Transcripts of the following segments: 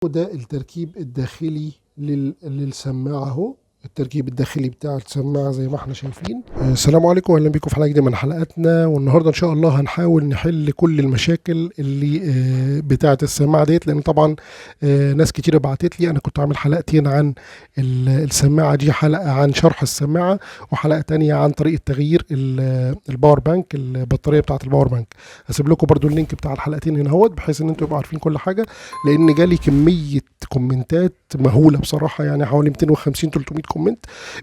ده التركيب الداخلي للسماعة اهو، التركيب الداخلي بتاع السماعة زي ما احنا شايفين. السلام عليكم واهلا بيكم في حلقة جديدة من حلقاتنا. والنهاردة ان شاء الله هنحاول نحل كل المشاكل اللي بتاعة السماعة ديت، لان طبعا ناس كتيرة بعتت لي. انا كنت عامل حلقتين عن السماعة دي، حلقة عن شرح السماعة وحلقة تانية عن طريقة تغيير ال power bank، البطارية بتاعة ال power bank. هسيب لكم برضو ال link بتاع الحلقتين هنا اهوت، بحيث ان انتوا تبقوا عارفين كل حاجة، لان جالي كمية كومنتات مهولة بصراحة، يعني حوالي 250 300 comment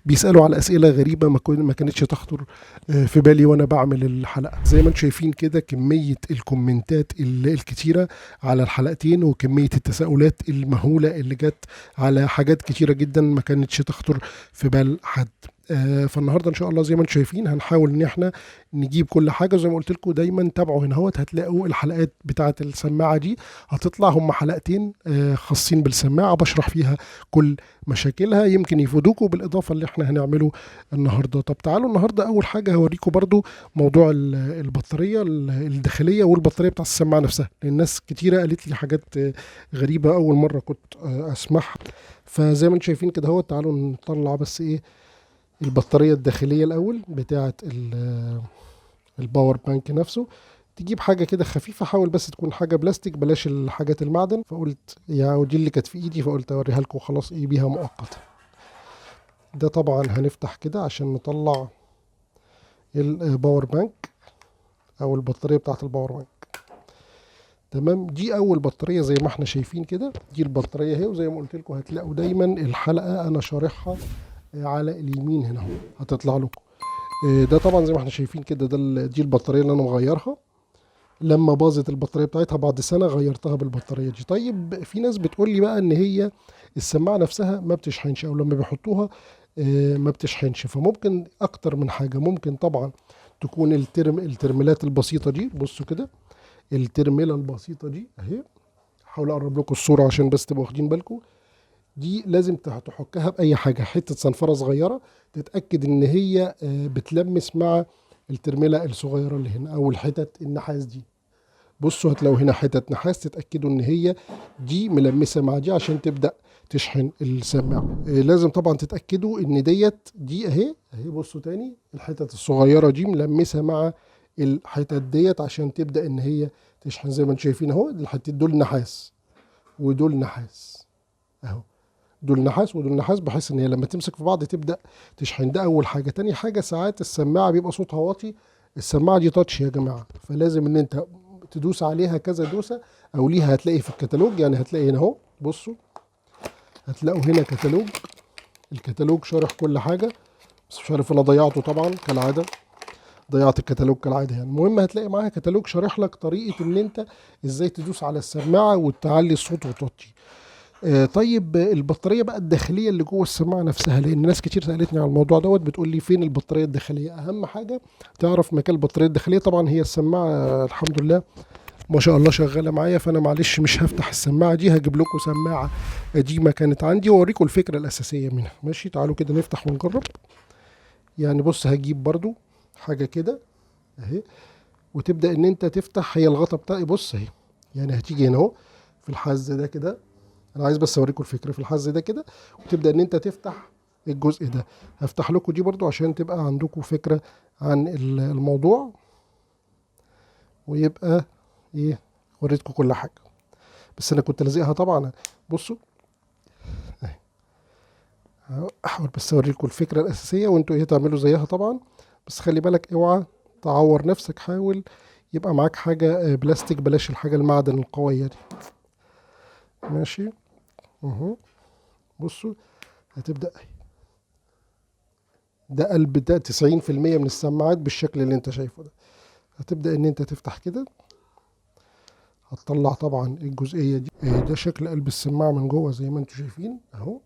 بيسألوا على أسئلة غريبة ما كانتش تخطر في بالي وأنا بعمل الحلقة. زي ما انتم شايفين كده كمية الكومنتات الكتيرة على الحلقتين، وكمية التساؤلات المهولة اللي جت على حاجات كتيرة جدا ما كانتش تخطر في بال حد. فالنهارده ان شاء الله زي ما انتم شايفين هنحاول ان احنا نجيب كل حاجة. زي ما قلت لكم دايما تابعوا هنا اهوت، هتلاقوا الحلقات بتاعه السماعة دي هتطلع، هم حلقتين خاصين بالسماعه بشرح فيها كل مشاكلها، يمكن يفيدوكم بالاضافة اللي احنا هنعمله النهارده. طب تعالوا النهارده اول حاجة هوريكم برضو موضوع البطارية الداخلية والبطاريه بتاعه السماعة نفسها، لان الناس كتيرة قالت لي حاجات غريبة اول مرة كنت اسمعها. فزي ما انتم شايفين كده اهوت، تعالوا نطلع بس ايه البطارية الداخلية الأول بتاعة ال power bank نفسه. تجيب حاجة كده خفيفة، حاول بس تكون حاجة بلاستيك، بلاش الحاجات المعدن. فقلت يا ودي اللي كانت في ايدي، فقلت اوريها لكم وخلاص ايه بيها مؤقتا. ده طبعا هنفتح كده عشان نطلع ال power bank او البطارية بتاعة ال power bank. تمام، دي اول بطارية زي ما احنا شايفين كده، دي البطارية اهي. وزي ما قلت لكم هتلاقوا دايما الحلقة انا شارحها على اليمين هنا اهو، هتطلع لكم. ده طبعا زي ما احنا شايفين كده، دي البطارية اللي انا مغيرها لما باظت البطارية بتاعتها بعد سنة، غيرتها بالبطارية دي. طيب في ناس بتقول لي بقى ان هي السماعة نفسها ما بتشحنش، او لما بيحطوها ما بتشحنش. فممكن اكتر من حاجة، ممكن طبعا تكون الترميلات البسيطة دي. بصوا كده الترميلة البسيطة دي اهي، هحاول اقرب لكم الصورة عشان بس تبقوا واخدين بالكم. دي لازم تحكها بأي حاجة، حتة صنفرة صغيرة، تتأكد إن هي بتلمس مع الترميلة الصغيرة اللي هنا، أو الحتت النحاس دي. بصوا هتلاقوا هنا حتت نحاس، تتأكدوا إن هي دي ملمسة مع دي عشان تبدأ تشحن السماعة. لازم طبعا تتأكدوا إن ديت دي أهي، أهي بصوا تاني الحتت الصغيرة دي ملمسة مع الحتت ديت عشان تبدأ إن هي تشحن. زي ما انتم شايفين أهو، الحتتين دول نحاس ودول نحاس أهو، دول نحاس ودول نحاس، بحيث ان هي لما تمسك في بعض تبدا تشحن. ده اول حاجة. تاني حاجة، ساعات السماعة بيبقى صوتها واطي، السماعة دي touch يا جماعة، فلازم ان انت تدوس عليها كذا دوسة، او ليها هتلاقي في الكتالوج، يعني هتلاقي هنا اهو، بصوا هتلاقوا هنا كتالوج، الكتالوج شارح كل حاجة، بس مش عارف انا ضيعته طبعا كالعادة، ضيعت الكتالوج كالعادة يعني. المهم هتلاقي معاها كتالوج شارح لك طريقه ان انت ازاي تدوس على السماعة وتعلي الصوت وتوطي. طيب البطارية بقى الداخلية اللي جوه السماعة نفسها، لان ناس كتير سالتني على الموضوع دوت، بتقول لي فين البطارية الداخلية. اهم حاجة تعرف مكان البطارية الداخلية. طبعا هي السماعة الحمد لله ما شاء الله شغالة معايا، فانا معلش مش هفتح السماعة دي، هجيب لكم سماعه قديمة كانت عندي واوريكم الفكرة الاساسية منها. ماشي، تعالوا كده نفتح ونجرب. بص هجيب برضو حاجة كده اهي، وتبدا ان انت تفتح. هي الغطا بتاعي بص اهي، هتيجي هنا اهو في الحز ده كده، انا عايز بس اوريكم الفكرة في الحز ده كده، وتبدا ان انت تفتح الجزء ده. هفتح لكم دي برضو عشان تبقى عندكم فكرة عن الموضوع، ويبقى ايه وريتكم كل حاجة. بس انا كنت لازقها طبعا. بصوا اهي، احاول بس اوريكم الفكرة الاساسية وانتوا ايه تعملوا زيها طبعا. بس خلي بالك اوعى تعور نفسك، حاول يبقى معاك حاجة بلاستيك، بلاش الحاجة المعدن القوية دي. ماشي اهو، بصوا هتبدأ اهي. ده قلب ده تسعين في المية من السماعات بالشكل اللي انت شايفه ده. هتبدأ ان انت تفتح كده، هتطلع طبعا الجزئية دي. ده شكل قلب السماعة من جوه زي ما انتوا شايفين اهو.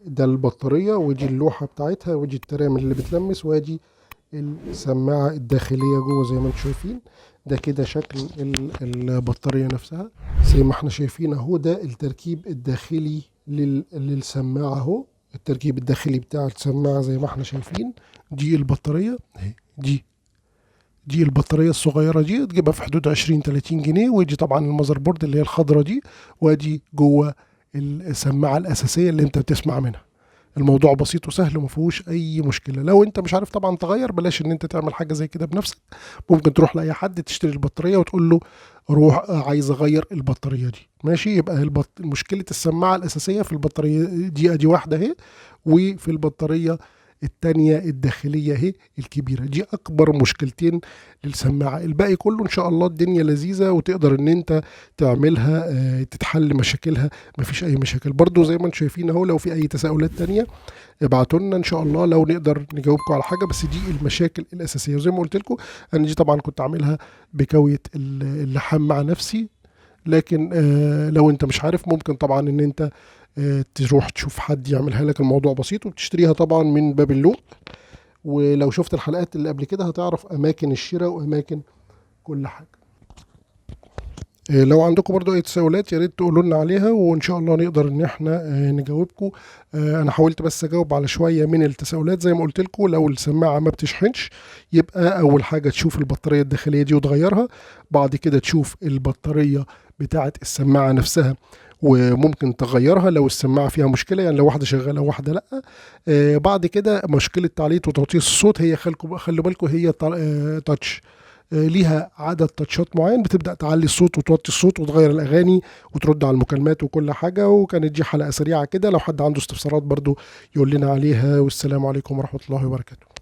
ده البطارية، ودي اللوحة بتاعتها، ودي الترام اللي بتلمس، وادي السماعة الداخلية جوه زي ما انتوا شايفين. ده كده شكل البطارية نفسها زي ما احنا شايفين اهو. ده التركيب الداخلي للسماعة اهو، التركيب الداخلي بتاع السماعة زي ما احنا شايفين. دي البطارية اهي، دي دي البطارية الصغيرة دي تجيبها في حدود 20-30 جنيه، ودي طبعا ال motherboard اللي هي الخضرة دي، وادي جوه السماعة الأساسية اللي انت بتسمع منها. الموضوع بسيط وسهل وما فيهوش اي مشكلة. لو انت مش عارف طبعا تغير، بلاش ان انت تعمل حاجة زي كده بنفسك، ممكن تروح لاي حد تشتري البطارية وتقول له روح عايز اغير البطارية دي، ماشي. يبقى مشكلة السماعة الاساسية في البطارية دي ادي واحدة اهي، وفي البطارية التانية الداخلية اهي الكبيرة دي، اكبر مشكلتين للسماعه. الباقي كله ان شاء الله الدنيا لذيذة وتقدر ان انت تعملها، تتحل مشاكلها، مفيش اي مشاكل. برضو زي ما انتم شايفين اهو، لو في اي تساؤلات تانية ابعتوا لنا ان شاء الله لو نقدر نجاوبكم على حاجة، بس دي المشاكل الاساسية. وزي ما قلت لكم انا دي طبعا كنت عاملها بكويه اللحام مع نفسي، لكن لو انت مش عارف ممكن طبعا ان انت تروح تشوف حد يعملها لك، الموضوع بسيط، وبتشتريها طبعا من باب اللوق. ولو شفت الحلقات اللي قبل كده هتعرف اماكن الشراء واماكن كل حاجة. لو عندكم برضو اي تساؤلات يا ريت تقولوا لنا عليها، وان شاء الله نقدر ان احنا نجاوبكم. انا حاولت بس اجاوب على شوية من التساؤلات. زي ما قلت لكم لو السماعة ما بتشحنش يبقى اول حاجة تشوف البطارية الداخلية دي وتغيرها، بعد كده تشوف البطارية بتاعه السماعة نفسها وممكن تغيرها لو السماعة فيها مشكلة، يعني لو واحدة شغالة وواحدة لا. بعد كده مشكلة تعليق وتوطية الصوت، هي خلوا بالكم هي تاتش، ليها عدد تاتشات معين بتبدا تعلي الصوت وتوطي الصوت وتغير الاغاني وترد على المكالمات وكل حاجة. وكانت دي حلقة سريعة كده، لو حد عنده استفسارات برضو يقول لنا عليها. والسلام عليكم ورحمة الله وبركاته.